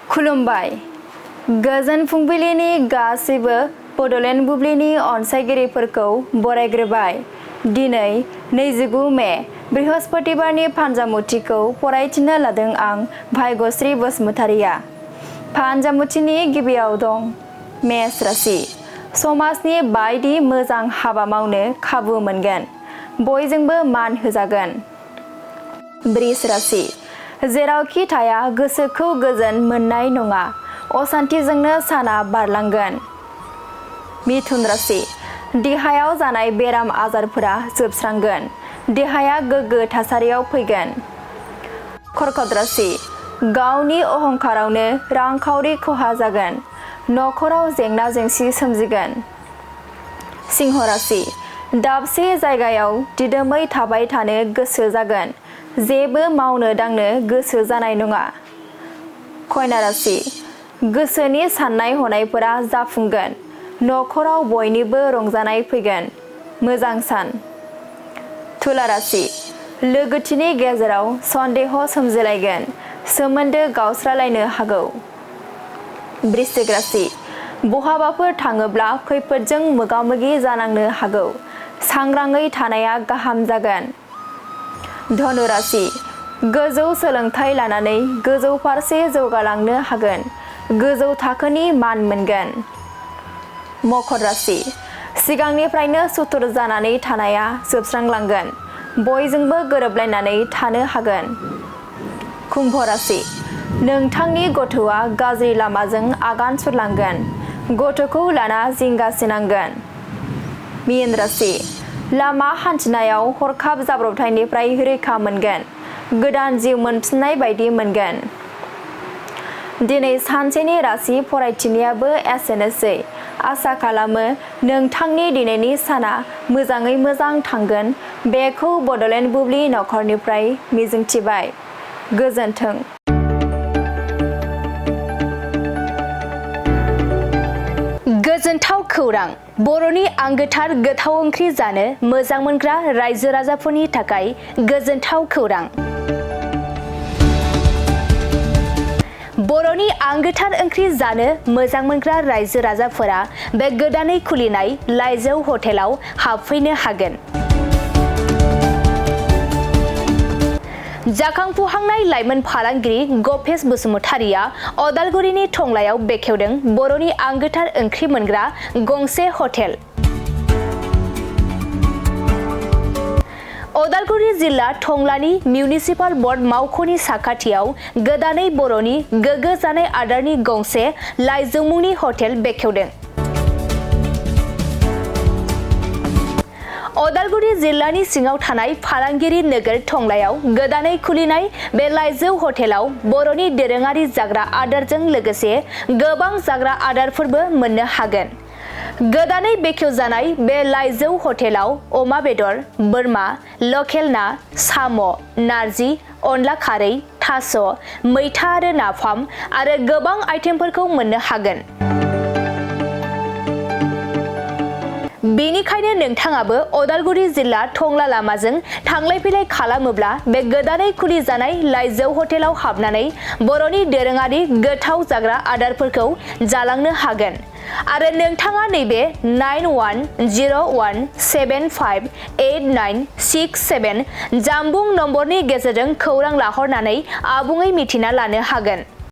खुलुमबाय। गोजोन फुंबिलिनि गासैबो बड'लेण्ड बुब्लिनि अनसायगिरिफोरखौ बरायग्रोबाय। दिनै 29 मे बृहस्पतिबारनि फानजामुथिखौ फरायथिनो लादों आं भाग्यश्री बसुमतारिया। फानजामुथिनि गिबियाव दं मेष राशि। समाजनि बायदि मोजां हाबा मावनो खाबु मोनगोन। बयजोंबो मान होजागोन। वृष राशि। जेरावखि थाया गोसोखौ गोजोन मोननाय नङा। असान्थिजोंनो साना बारलांगोन। मिथुन राशि। देहायाव जानाय बेराम आजारफोरा जोबस्रांगोन। देहाया गोग्गो थासारियाव फैगोन। कर्कट राशि। गावनि अहंकारावनो रांखावरि खहा जागोन। नखराव जेंना जेंसि सोमजिगोन। सिंह राशि। दाबसे जायगायाव दिदोमै थाबाय थानो गोसो जागोन। जेबो मावनो दांनो गोसो जानाय नङा। कन्या राशि। गोसोनि साननाय हनायफोरा जाफुंगोन। नखराव बयनिबो रंजानाय फैगोन। मोजां सान। तुला राशि। लोगोथिनि गेजेराव सन्देह सोमजिलायगोन। सोमोन्दो गावस्रालायनो हागौ। वृश्चिक राशि। बहाबाफोर थाङोब्ला खैफोदजों मोगा-मोगि जानांनो हागौ। सांग्राङै थानाया गाहाम जागोन। धनु राशि। गोजौ सोलोंथाइ लानानै गोजौ फारसे जौगालांनो हागोन। गोजौ थाखोनि मान मोनगोन। मकर राशि। सिगांनिफ्रायनो सुथुर जानानै थानाया जोबस्रांलांगोन। बयजोंबो गोरोबलायनानै थानो हागोन। कुम्भ राशि। नोंथांनि गथ'आ गाज्रि लामाजों आगान सुरलांगोन। गथ'खौ लाना जिंगासिनांगोन। मीन राशि। लामा हान्थिनायाव हरखाब जाब्रबथायनिफ्राय रैखा मोनगोन। गोदान जिउ मोनफिननाय बायदि मोनगोन। दिनै सानसेनि राशि फरायथिनायाबो एसेनोसै। आसा खालामो नोंथांनि दिनैनि साना मोजाङै मोजां थांगोन। बेखौ बड'लेण्ड बुब्लि नखरनिफ्राय मिजिंथिबाय। गोजोन्थों। गोजोनथाव खौरां। बर'नि आंगोथार गोथाव ओंख्रि जानो मोजां मोनग्रा रायजो राजाफोरनि थाखाय गोजोनथाव खौरां। बर'नि आंगोथार ओंख्रि जानो मोजां मोनग्रा रायजो राजाफोरा बे गोदानै खुलिनाय लाइजौ हटेलाव हाबफैनो हागोन। जाखांफुहांनाय लाइमोन फालांगिरि गपेश बसुमतारिया अदालगुरिनि टंलायाव बेखेवदों बर'नि आंगोथार ओंख्रि मोनग्रा गंसे हटेल। अदालगुरि जिल्ला टंलानि मिउनिसिपाल बर्ड मावख'नि साखाथियाव गोदानै बर'नि गोग्गो जानाय आदारनि गंसे लाइजौ मुंनि हटेल बेखेवदों। अदालगुरि जिल्लानि सिङाव थानाय फालांगिरि नोगोर टंलायाव गोदानै खुलिनाय बे लाइजौ हटेलाव बर'नि दोरोङारि जाग्रा आदारजों लोगोसे गोबां जाग्रा आदारफोरबो मोननो हागोन। गोदानै बेखेवजानाय बे लाइजौ हटेलाव अमा बेदर, बोरमा, लकेल ना, साम', नारजि, अनला खारै, थास', मैथा आरो नाफाम आरो गोबां आइटेमफोरखौ मोननो हागोन। बेनिखायनो नोंथाङाबो अदालगुरि जिल्ला टंला लामाजों थांलाय फैलाय खालामोब्ला बे गोदानै खुलिजानाय लाइजौ हटेलाव हाबनानै बर'नि दोरोङारि गोथाव जाग्रा आदारफोरखौ जालांनो हागोन। आरो नोंथाङा नैबे 9101758967 जानबुं नम्बरनि गेजेरजों खौरां लाहरनानै आबुङै मिथिना लानो हागोन।